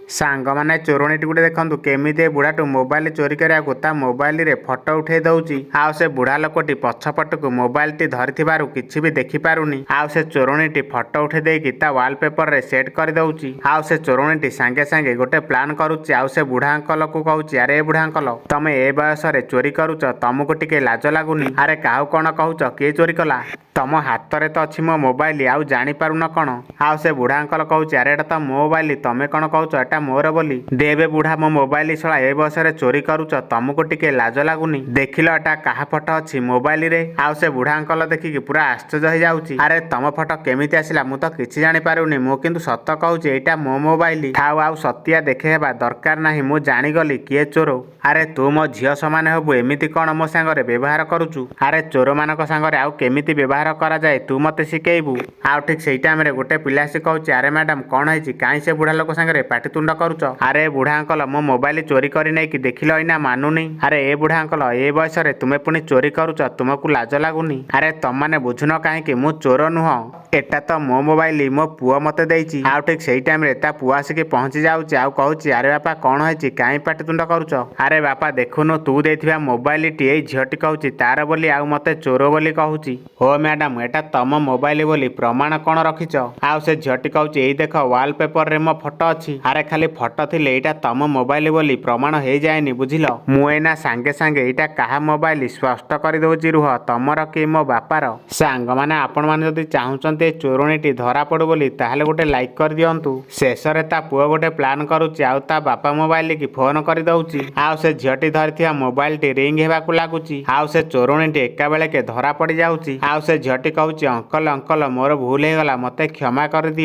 ସାଙ୍ଗମାନେ, ଚୋରଣୀଟି ଗୋଟେ ଦେଖନ୍ତୁ, କେମିତି ଏ ବୁଢ଼ାଠୁ ମୋବାଇଲ ଚୋରି କରିବାକୁ ତା ମୋବାଇଲରେ ଫଟୋ ଉଠେଇ ଦଉଛି। ଆଉ ସେ ବୁଢ଼ା ଲୋକଟି ପଛପଟକୁ ମୋବାଇଲଟି ଧରିଥିବାରୁ କିଛି ବି ଦେଖିପାରୁନି। ଆଉ ସେ ଚୋରଣୀଟି ଫଟୋ ଉଠେଇ ଦେଇକି ତା ୱାଲପେପରରେ ସେଟ୍ କରିଦଉଛି। ଆଉ ସେ ଚୋରଣୀଟି ସାଙ୍ଗେ ସାଙ୍ଗେ ଗୋଟେ ପ୍ଲାନ୍ କରୁଛି ଆଉ ସେ ବୁଢ଼ା ଅଙ୍କଲକୁ କହୁଛି, "ଆରେ ଏ ବୁଢ଼ା ଅଙ୍କଲ, ତମେ ଏ ବୟସରେ ଚୋରି କରୁଛ, ତମକୁ ଟିକେ ଲାଜ ଲାଗୁନି? ଆରେ କାହାକୁ କଣ କହୁଛ? କିଏ ଚୋରି କଲା? ତମ ହାତରେ ତ ଅଛି ମୋ ମୋବାଇଲ, ଆଉ ଜାଣିପାରୁନ କଣ?" ଆଉ ସେ ବୁଢ଼ା ଅଙ୍କଲ କହୁଛି, "ଆରେ ଏଟା ତ ମୋ ମୋବାଇଲ, ତମେ କଣ କହୁଛ ଏଟା ମୋର ବୋଲି? ଦେବେ ବୁଢ଼ା ମୋ ମୋବାଇଲ। ଶଳା, ଏ ବୟସରେ ଚୋରି କରୁଛ, ତମକୁ ଟିକେ ଲାଜ ଲାଗୁନି? ଦେଖିଲ, ଏଟା କାହା ଫଟୋ ଅଛି ମୋବାଇଲରେ?" ଆଉ ସେ ବୁଢ଼ା ଅଙ୍କଲ ଦେଖିକି ପୁରା ଆଶ୍ଚର୍ଯ୍ୟ ହେଇଯାଉଛି। "ଆରେ ତମ ଫଟୋ କେମିତି ଆସିଲା? ମୁଁ ତ କିଛି ଜାଣିପାରୁନି। ମୁଁ କିନ୍ତୁ ସତ କହୁଛି, ଏଇଟା ମୋ ମୋବାଇଲ।" "ଥାଉ, ଆଉ ସତିଆ ଦେଖେଇବା ଦରକାର ନାହିଁ। ମୁଁ ଜାଣିଗଲି କିଏ ଚୋର। ଆରେ ତୁ ମୋ ଝିଅ ସମାନ ହବୁ, ଏମିତି କଣ ମୋ ସାଙ୍ଗରେ ବ୍ୟବହାର କରୁଛୁ? ଆରେ ଚୋରମାନଙ୍କ ସାଙ୍ଗରେ ଆଉ କେମିତି ବ୍ୟବହାର କରାଯାଏ ତୁ ମତେ ଶିଖେଇବୁ?" ଆଉ ଠିକ ସେଇ ଟାଇମରେ ଗୋଟେ ପିଲା ଆସି କହୁଛି, "ଆରେ ମ୍ୟାଡାମ, କଣ ହେଇଛି? କାହିଁ ସେ ବୁଢ଼ା ଲୋକ ସାଙ୍ଗରେ ପାଟିତୁଣ୍ଡ କରୁଛ?" "ଆରେ ବୁଢ଼ା ଅଙ୍କଲ ମୋ ମୋବାଇଲ ଚୋରି କରି ନେଇକି ଦେଖିଲ, ଏଇନା ମାନୁନି।" "ଆରେ ଏ ବୁଢ଼ା ଅଙ୍କଲ, ଏ ବୟସରେ ତୁମେ ପୁଣି ଚୋରି କରୁଛ, ତୁମକୁ ଲାଜ ଲାଗୁନି? ଆରେ ତମମାନେ ବୁଝୁନ କାହିଁକି? ମୁଁ ଚୋର ନୁହଁ। ଏଟା ତ ମୋ ମୋବାଇଲ, ମୋ ପୁଅ ମତେ ଦେଇଛି।" ଆଉ ଠିକ ସେଇ ଟାଇମରେ ତା ପୁଅ ଆସିକି ପହଞ୍ଚି ଯାଉଛି ଆଉ କହୁଛି, "ଆରେ ବାପା, କଣ ହେଇଛି? କାହିଁ ପାଟିତୁଣ୍ଡ କରୁଛ?" "ଆରେ ବାପା, ଦେଖୁନୁ, ତୁ ଦେଇଥିବା ମୋବାଇଲଟି ଏଇ ଝିଅଟି କହୁଛି ତାର ବୋଲି ଆଉ ମତେ ଚୋର ବୋଲି କହୁଛି।" "ହୋ ମ୍ୟାଡାମ, ଏଟା ତମ ମୋବାଇଲ ବୋଲି ପ୍ରମାଣ କଣ ରଖିଛ?" ଆଉ ସେ ଝିଅଟି କହୁଛି, "ଏଇ ଦେଖ, ୱାଲପେପରରେ ମୋ ଫଟୋ ଅଛି।" "ଆରେ ଖାଲି ଫଟୋ ଥିଲେ ଏଇଟା ତମ ମୋବାଇଲ ବୋଲି ପ୍ରମାଣ ହେଇଯାଏନି, ବୁଝିଲ? ମୁଁ ଏଇନା ସାଙ୍ଗେ ସାଙ୍ଗେ ଏଇଟା କାହା ମୋବାଇଲ ସ୍ପଷ୍ଟ କରିଦଉଛି, ରୁହ, ତମର କି ମୋ ବାପାର।" ସାଙ୍ଗମାନେ, ଆପଣମାନେ ଯଦି ଚାହୁଁଛନ୍ତି ଏ ଚୋରଣୀଟି ଧରା ପଡୁ ବୋଲି, ତାହେଲେ ଗୋଟେ ଲାଇକ୍ କରିଦିଅନ୍ତୁ। ଶେଷରେ ତା ପୁଅ ଗୋଟେ ପ୍ଲାନ୍ କରୁଛି ଆଉ ତା ବାପା ମୋବାଇଲ କି ଫୋନ କରିଦଉଛି। ଆଉ ସେ ଝିଅଟି ଧରିଥିବା ମୋବାଇଲଟି ରିଙ୍ଗ ହେବାକୁ ଲାଗୁଛି ଆଉ ସେ ଚୋରଣୀଟି ଏକା ବେଳକେ ଧରା ପଡିଯାଉଛି। ଆଉ ସେ ଝିଅଟି କହୁଛି, "ଅଙ୍କଲ, ଅଙ୍କଲ, ମୋର ଭୁଲ ହେଇଗଲା, ମତେ କ୍ଷମା କରିଦିଅ।"